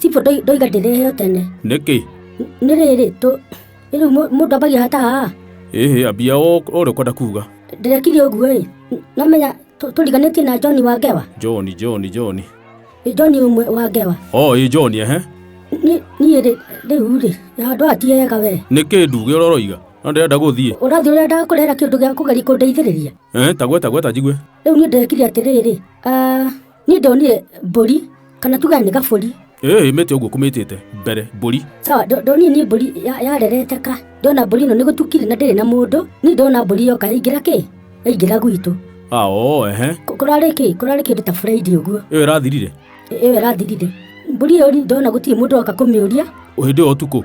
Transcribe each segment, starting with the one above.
Cibũ ndoiga ndĩrehe tene. Nĩkĩ? Nĩ rĩrĩ tũ rĩu mũndũ ambagia hataha. Ĩhĩ, ambia o ũrĩa ũkwenda kuga. Ndĩrekire ũguo ĩ, nomenya tũriganĩtie na John wa Ngewa. John, John, John. John ũmwe wa Ngewa. O, ĩ John, ehe. Niĩ rĩ rĩu rĩ handũ haha ti hega we. Nĩkĩ nduge ũrĩa ũroiga? No ndĩrenda gũthiĩ. Ũrathiĩ ũrenda kũrehera kĩndũ gĩa kũgeria kũndeithĩrĩria. Eh, ta gweta gweta njigue. Rĩu niĩ ndĩrekire atĩrĩrĩ, ah, niĩ ndonire mbũri kana tuge nĩ gabũri. Ĩĩ, mĩte ũguo kũmĩtĩte mbere mbũri. Sawa, ndonire niĩ mbũri yarerete ka. Ndona mbũri ĩno nĩ gũtukire na ndĩrĩ na mũndũ. Niĩ ndona mbũri yoka yaingĩra kĩ? Yaingĩra gwitũ. Ah, o, ehe. Kũrarĩ kĩ? Kũrarĩ kĩndũ ta Friday ũguo. Ĩyo ĩrathirire. Ĩyo ĩrathirire. Mbũri ĩyo ndona gũtirĩ mũndũ oka kũmĩũria. Hĩndĩ ĩyo ũtukũ.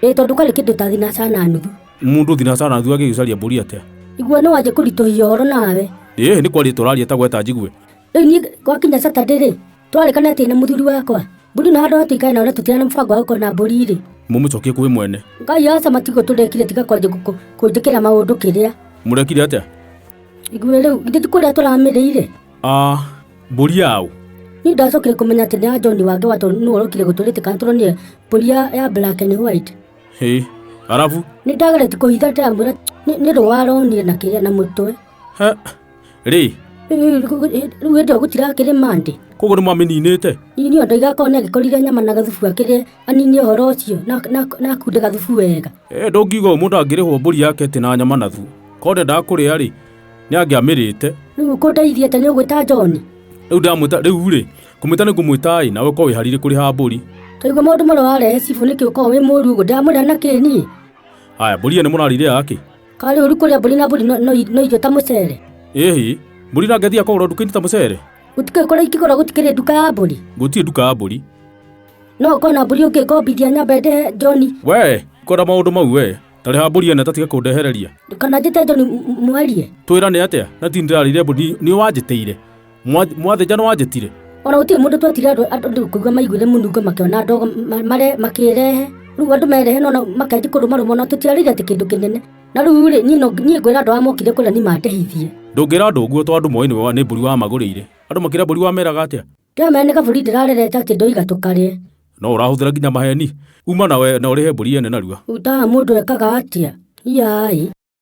Ĩ tondũ kwarĩ kĩndũ ta thinacara na nuthu. Mũndũ thinacara na nuthu agĩgĩcaria mbũri atĩa? Igua nĩ wanjia kũritũhia ũhoro nawe. Ĩĩ, nĩ kwaria tũraria ta gweta njigue. Rĩu niĩ gwakinya Saturday rĩ, twarĩkana atĩ na mũthuri wakwa. Mbũri ĩno handũ ha tũikare nayo na tũtirĩ na mũbango wa gũkorwo na mbũri rĩ. Mũmĩcokie kwĩ mwene. Ngai aca matigo tũrekire tiga kwanjia kũnjĩkĩra maũndũ kĩrĩa. Mũrekire atĩa? Igue rĩu githĩ ti kũrĩa tũramĩrĩire? Ah, mbũri yaũ? Niĩ ndacokire kũmenya atĩ nĩ ya John wa Ngewa tondũ nĩwe ũrokire gũtũrĩte kana tũronire mbũri ya black and white. Hĩ, arabu? Nĩ ndageretie kũhitha ndĩramwĩra nĩ rũa aronire na kĩrĩa na mũtwe. He, rĩ? Rĩu hĩndĩ ĩyo gũtirakĩrĩ Monday. Koguo nĩ mwamĩninĩte? Niĩ niĩ ndoiga akorwo nĩ angĩkorire nyama na gathubu akĩrĩe anine ũhoro ũcio na akunde gathubu wega. Eh, ndũngiuga ũũ mũndũ angĩrĩhwo mbũri yake ĩtĩ na nyama na thubu. Korwo ndendaga kũrĩa rĩ, nĩ angĩamĩrĩte. Rĩu ũkũndeithia atĩa nĩ ũgwĩta John? Rĩu ndamwĩta rĩu rĩ, kũmwĩta nĩ ngũmwĩta ĩ, nawe ũkorwo wĩharĩirie kũrĩha mbũri. Taigua maũndũ marĩa warehe cibũ nĩkĩ ũkoragwo wĩ mũũru ũguo ndĩramũrĩha na kĩ niĩ? Haya, mbũri ĩyo nĩ mũrarĩire yakĩ? Karĩ ũru kũrĩa mbũri na mbũri no irio ta mũcere? Ĩhĩ, mbũri na ngethia kũgũrwo nduka-inĩ ta mũcere? Gũtikĩrĩ kũrĩa ingĩgũra gũtikĩrĩ nduka ya mbũri. Gũtirĩ nduka ya mbũri. No ũkorwo na mbũri ũngĩngombithia nyambe ndehe John. We, kwenda maũndũ mau we. Tarĩha mbũri ĩno ta tiga kũndehereria. Kana njĩte John mwarie. Twĩrane atĩa? Na ti ndĩrarĩire mbũri nĩ wanjĩtĩire. Mwathĩnja nĩ wanjĩtire. Ona gũtirĩ mũndũ twetire andũ andũ kũigua maiguire mũnungo makĩona ndogo mare makĩrehe. Rĩu andũ merehe no makanjia kũrũmarũma ona tũtiarĩire atĩ kĩndũ kĩnene. Na rĩu rĩ niĩ no niĩ ngwĩra andũ arĩa mokire kũrĩa niĩ mandĩhithie. Ndũngĩra andũ ũguo tondũ andũ moĩ nĩ mbũri wamagũrĩire. Andũ makĩrĩa mbũri wameraga atĩa? Ndĩramera nĩ kabũri ndĩrarerete atĩ ndoiga tũkarĩe. No ũrahũthĩra nginya maheni. Uma nawe na ũrĩhe mbũri ene narua. Utaha mũndũ ekaga atĩa? Iai.